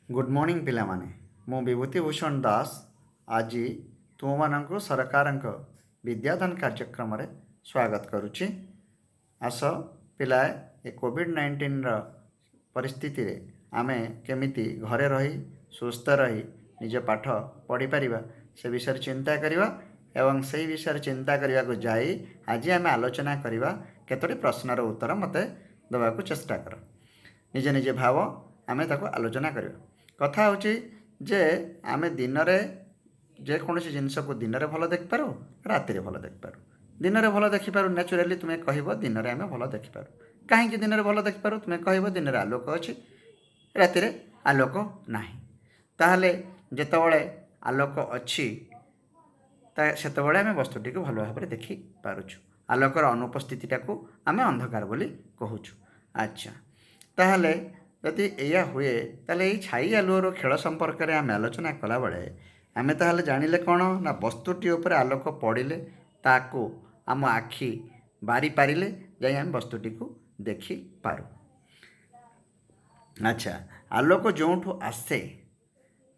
Good morning ପିଲାମାନେ, ମୁଁ ବିଭୂତି ଭୂଷଣ ଦାସ ଆଜି ତୁମମାନଙ୍କୁ ସରକାରଙ୍କ ବିଦ୍ୟାଦାନ କାର୍ଯ୍ୟକ୍ରମରେ ସ୍ୱାଗତ କରୁଛି। ଆସ ପିଲାଏ, ଏ କୋଭିଡ଼-19ର ପରିସ୍ଥିତିରେ ଆମେ କେମିତି ଘରେ ରହି ସୁସ୍ଥ ରହି ନିଜ ପାଠ ପଢ଼ିପାରିବା, ସେ ବିଷୟରେ ଚିନ୍ତା କରିବା ଏବଂ ସେହି ବିଷୟରେ ଚିନ୍ତା କରିବାକୁ ଯାଇ ଆଜି ଆମେ ଆଲୋଚନା କରିବା। କେତୋଟି ପ୍ରଶ୍ନର ଉତ୍ତର ମୋତେ ଦେବାକୁ ଚେଷ୍ଟା କର। ନିଜେ ନିଜେ ଭାବ, ଆମେ ତାକୁ ଆଲୋଚନା କରିବା। କଥା ହେଉଛି ଯେ ଆମେ ଦିନରେ ଯେକୌଣସି ଜିନିଷକୁ ଦିନରେ ଭଲ ଦେଖିପାରୁ, ରାତିରେ ଭଲ ଦେଖିପାରୁ? ଦିନରେ ଭଲ ଦେଖିପାରୁ। ନ୍ୟାଚୁରାଲି ତୁମେ କହିବ, ଦିନରେ ଆମେ ଭଲ ଦେଖିପାରୁ। କାହିଁକି ଦିନରେ ଭଲ ଦେଖିପାରୁ? ତୁମେ କହିବ, ଦିନରେ ଆଲୋକ ଅଛି, ରାତିରେ ଆଲୋକ ନାହିଁ। ତାହେଲେ ଯେତେବେଳେ ଆଲୋକ ଅଛି, ତା ସେତେବେଳେ ଆମେ ବସ୍ତୁଟିକୁ ଭଲ ଭାବରେ ଦେଖିପାରୁଛୁ। ଆଲୋକର ଅନୁପସ୍ଥିତିଟାକୁ ଆମେ ଅନ୍ଧକାର ବୋଲି କହୁଛୁ। ଆଚ୍ଛା, ତାହେଲେ ଯଦି ଏଇଆ ହୁଏ, ତାହେଲେ ଏଇ ଛାଇ ଆଲୁଅର ଖେଳ ସମ୍ପର୍କରେ ଆମେ ଆଲୋଚନା କଲାବେଳେ ଆମେ ତାହେଲେ ଜାଣିଲେ କ'ଣ ନା ବସ୍ତୁଟି ଉପରେ ଆଲୋକ ପଡ଼ିଲେ, ତାକୁ ଆମ ଆଖି ବାରିପାରିଲେ ଯାଇ ଆମେ ବସ୍ତୁଟିକୁ ଦେଖିପାରୁ। ଆଚ୍ଛା, ଆଲୋକ ଯେଉଁଠୁ ଆସେ,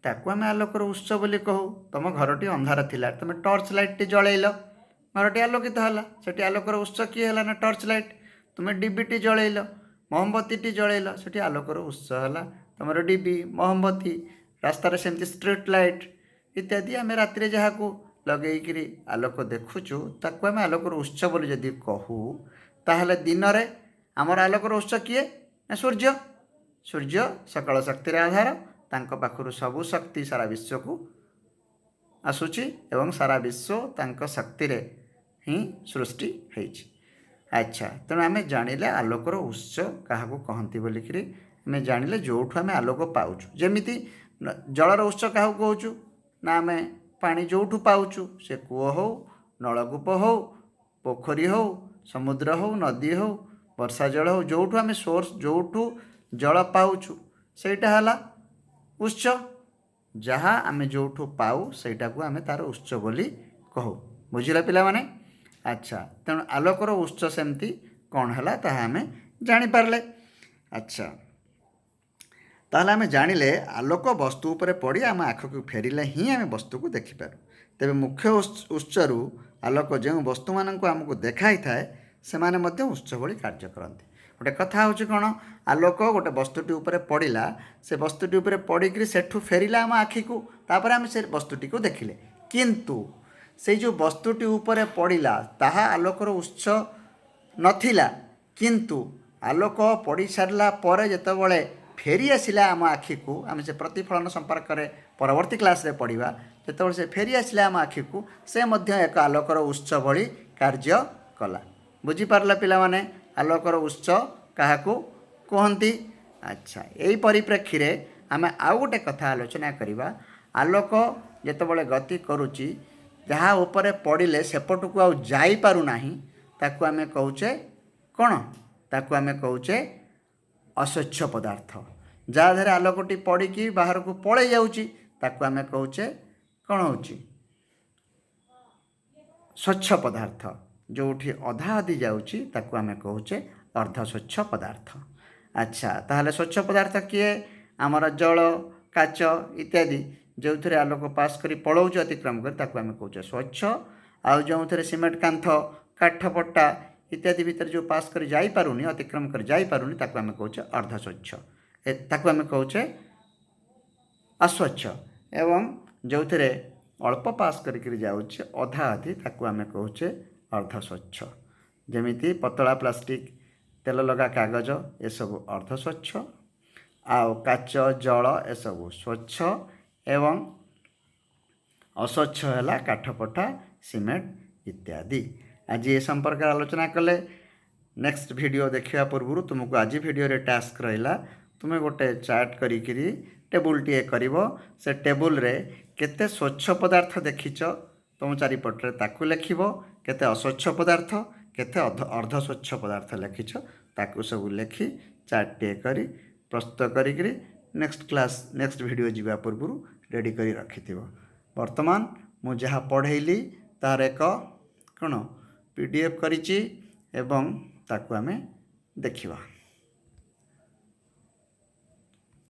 ତାକୁ ଆମେ ଆଲୋକର ଉତ୍ସ ବୋଲି କହୁ। ତୁମ ଘରଟି ଅନ୍ଧାର ଥିଲା, ତୁମେ ଟର୍ଚ୍ଚ ଲାଇଟ୍ଟି ଜଳେଇଲ, ଘରଟି ଆଲୋକିତ ହେଲା। ସେଠି ଆଲୋକର ଉତ୍ସ କିଏ ହେଲା ନା ଟର୍ଚ୍ଚ ଲାଇଟ୍। ତୁମେ ଡିବିଟି ଜଳେଇଲ, ମହମବତୀଟି ଜଳେଇଲ, ସେଠି ଆଲୋକର ଉତ୍ସ ହେଲା ତୁମର ଡିବି, ମହମବତୀ। ରାସ୍ତାରେ ସେମିତି ଷ୍ଟ୍ରିଟ୍ ଲାଇଟ୍ ଇତ୍ୟାଦି, ଆମେ ରାତିରେ ଯାହାକୁ ଲଗେଇକିରି ଆଲୋକ ଦେଖୁଛୁ, ତାକୁ ଆମେ ଆଲୋକର ଉତ୍ସ ବୋଲି ଯଦି କହୁ, ତାହେଲେ ଦିନରେ ଆମର ଆଲୋକର ଉତ୍ସ କିଏ ନା ସୂର୍ଯ୍ୟ। ସୂର୍ଯ୍ୟ ସକଳ ଶକ୍ତିର ଆଧାର। ତାଙ୍କ ପାଖରୁ ସବୁ ଶକ୍ତି ସାରା ବିଶ୍ୱକୁ ଆସୁଛି ଏବଂ ସାରା ବିଶ୍ୱ ତାଙ୍କ ଶକ୍ତିରେ ହିଁ ସୃଷ୍ଟି ହେଇଛି। ଆଚ୍ଛା, ତେଣୁ ଆମେ ଜାଣିଲେ ଆଲୋକର ଉତ୍ସ କାହାକୁ କହନ୍ତି ବୋଲିକିରି। ଆମେ ଜାଣିଲେ ଯେଉଁଠୁ ଆମେ ଆଲୋକ ପାଉଛୁ। ଯେମିତି ଜଳର ଉତ୍ସ କାହାକୁ କହୁଛୁ ନା ଆମେ ପାଣି ଯେଉଁଠୁ ପାଉଛୁ, ସେ କୂଅ ହଉ, ନଳକୂପ ହଉ, ପୋଖରୀ ହଉ, ସମୁଦ୍ର ହଉ, ନଦୀ ହଉ, ବର୍ଷା ଜଳ ହଉ, ଯେଉଁଠୁ ଆମେ ସୋର୍ସ, ଯେଉଁଠୁ ଜଳ ପାଉଛୁ, ସେଇଟା ହେଲା ଉତ୍ସ। ଯାହା ଆମେ ଯେଉଁଠୁ ପାଉ, ସେଇଟାକୁ ଆମେ ତା'ର ଉତ୍ସ ବୋଲି କହୁ। ବୁଝିଲ ପିଲାମାନେ? ଆଚ୍ଛା, ତେଣୁ ଆଲୋକର ଉତ୍ସ ସେମିତି କ'ଣ ହେଲା, ତାହା ଆମେ ଜାଣିପାରିଲେ। ଆଚ୍ଛା, ତାହେଲେ ଆମେ ଜାଣିଲେ ଆଲୋକ ବସ୍ତୁ ଉପରେ ପଡ଼ି ଆମ ଆଖିକୁ ଫେରିଲେ ହିଁ ଆମେ ବସ୍ତୁକୁ ଦେଖିପାରୁ। ତେବେ ମୁଖ୍ୟ ଉତ୍ସରୁ ଆଲୋକ ଯେଉଁ ବସ୍ତୁମାନଙ୍କୁ ଆମକୁ ଦେଖାଇଥାଏ, ସେମାନେ ମଧ୍ୟ ଉତ୍ସ ଭଳି କାର୍ଯ୍ୟ କରନ୍ତି। ଗୋଟେ କଥା ହେଉଛି କ'ଣ, ଆଲୋକ ଗୋଟେ ବସ୍ତୁଟି ଉପରେ ପଡ଼ିଲା, ସେ ବସ୍ତୁଟି ଉପରେ ପଡ଼ିକିରି ସେଠୁ ଫେରିଲା ଆମ ଆଖିକୁ, ତାପରେ ଆମେ ସେ ବସ୍ତୁଟିକୁ ଦେଖିଲେ। କିନ୍ତୁ ସେଇ ଯେଉଁ ବସ୍ତୁଟି ଉପରେ ପଡ଼ିଲା, ତାହା ଆଲୋକର ଉତ୍ସ ନଥିଲା। କିନ୍ତୁ ଆଲୋକ ପଡ଼ି ସାରିଲା ପରେ ଯେତେବେଳେ ଫେରି ଆସିଲା ଆମ ଆଖିକୁ, ଆମେ ସେ ପ୍ରତିଫଳନ ସମ୍ପର୍କରେ ପରବର୍ତ୍ତୀ କ୍ଲାସ୍ରେ ପଢ଼ିବା, ଯେତେବେଳେ ସେ ଫେରି ଆସିଲା ଆମ ଆଖିକୁ, ସେ ମଧ୍ୟ ଏକ ଆଲୋକର ଉତ୍ସ ଭଳି କାର୍ଯ୍ୟ କଲା। ବୁଝିପାରିଲା ପିଲାମାନେ, ଆଲୋକର ଉତ୍ସ କାହାକୁ କୁହନ୍ତି? ଆଚ୍ଛା, ଏଇ ପରିପ୍ରେକ୍ଷୀରେ ଆମେ ଆଉ ଗୋଟେ କଥା ଆଲୋଚନା କରିବା। ଆଲୋକ ଯେତେବେଳେ ଗତି କରୁଛି, ଯାହା ଉପରେ ପଡ଼ିଲେ ସେପଟକୁ ଆଉ ଯାଇପାରୁନାହିଁ, ତାକୁ ଆମେ କହୁଛେ କ'ଣ? ତାକୁ ଆମେ କହୁଛେ ଅସ୍ୱଚ୍ଛ ପଦାର୍ଥ। ଯାହା ଦେହରେ ଆଲୋକଟି ପଡ଼ିକି ବାହାରକୁ ପଳେଇ ଯାଉଛି, ତାକୁ ଆମେ କହୁଛେ କ'ଣ ହେଉଛି? ସ୍ୱଚ୍ଛ ପଦାର୍ଥ। ଯେଉଁଠି ଅଧା ଅଧି ଯାଉଛି, ତାକୁ ଆମେ କହୁଛେ ଅର୍ଦ୍ଧ ସ୍ୱଚ୍ଛ ପଦାର୍ଥ। ଆଚ୍ଛା, ତାହେଲେ ସ୍ୱଚ୍ଛ ପଦାର୍ଥ କିଏ? ଆମର ଜଳ, କାଚ ଇତ୍ୟାଦି, ଯେଉଁଥିରେ ଆଲୋକ ପାସ୍ କରି ପଳାଉଛି, ଅତିକ୍ରମ କରି, ତାକୁ ଆମେ କହୁଛେ ସ୍ୱଚ୍ଛ। ଆଉ ଯେଉଁଥିରେ ସିମେଣ୍ଟ କାନ୍ଥ, କାଠ ପଟ୍ଟା ଇତ୍ୟାଦି ଭିତରେ ଯେଉଁ ପାସ୍ କରି ଯାଇପାରୁନି, ଅତିକ୍ରମ କରି ଯାଇପାରୁନି, ତାକୁ ଆମେ କହୁଛେ ଅର୍ଦ୍ଧ ସ୍ୱଚ୍ଛ, ତାକୁ ଆମେ କହୁଛେ ଅସ୍ୱଚ୍ଛ। ଏବଂ ଯେଉଁଥିରେ ଅଳ୍ପ ପାସ୍ କରିକିରି ଯାଉଛି, ଅଧା ଅଧି, ତାକୁ ଆମେ କହୁଛେ ଅର୍ଦ୍ଧ ସ୍ୱଚ୍ଛ। ଯେମିତି ପତଳା ପ୍ଲାଷ୍ଟିକ୍, ତେଲ ଲଗା କାଗଜ, ଏସବୁ ଅର୍ଦ୍ଧ ସ୍ୱଚ୍ଛ। ଆଉ କାଚ, ଜଳ ଏସବୁ ସ୍ୱଚ୍ଛ ଏବଂ ଅସ୍ୱଚ୍ଛ ହେଲା କାଠପଟା, ସିମେଣ୍ଟ ଇତ୍ୟାଦି। ଆଜି ଏ ସମ୍ପର୍କରେ ଆଲୋଚନା କଲେ। ନେକ୍ସଟ ଭିଡ଼ିଓ ଦେଖିବା ପୂର୍ବରୁ ତୁମକୁ ଆଜି ଭିଡ଼ିଓରେ ଟାସ୍କ ରହିଲା, ତୁମେ ଗୋଟେ ଚାର୍ଟ କରିକିରି ଟେବୁଲଟିଏ କରିବ। ସେ ଟେବୁଲରେ କେତେ ସ୍ୱଚ୍ଛ ପଦାର୍ଥ ଦେଖିଛ ତୁମ ଚାରିପଟରେ, ତାକୁ ଲେଖିବ। କେତେ ଅସ୍ୱଚ୍ଛ ପଦାର୍ଥ, କେତେ ଅର୍ଦ୍ଧ ସ୍ୱଚ୍ଛ ପଦାର୍ଥ ଲେଖିଛ, ତାକୁ ସବୁ ଲେଖି ଚାର୍ଟଟିଏ କରି ପ୍ରସ୍ତୁତ କରିକିରି ନେକ୍ସଟ କ୍ଲାସ୍, ନେକ୍ସଟ ଭିଡ଼ିଓ ଯିବା ପୂର୍ବରୁ ରେଡ଼ି କରି ରଖିଥିବ। ବର୍ତ୍ତମାନ ମୁଁ ଯାହା ପଢ଼େଇଲି, ତାର ଏକ କ'ଣ PDF କରିଛି ଏବଂ ତାକୁ ଆମେ ଦେଖିବା।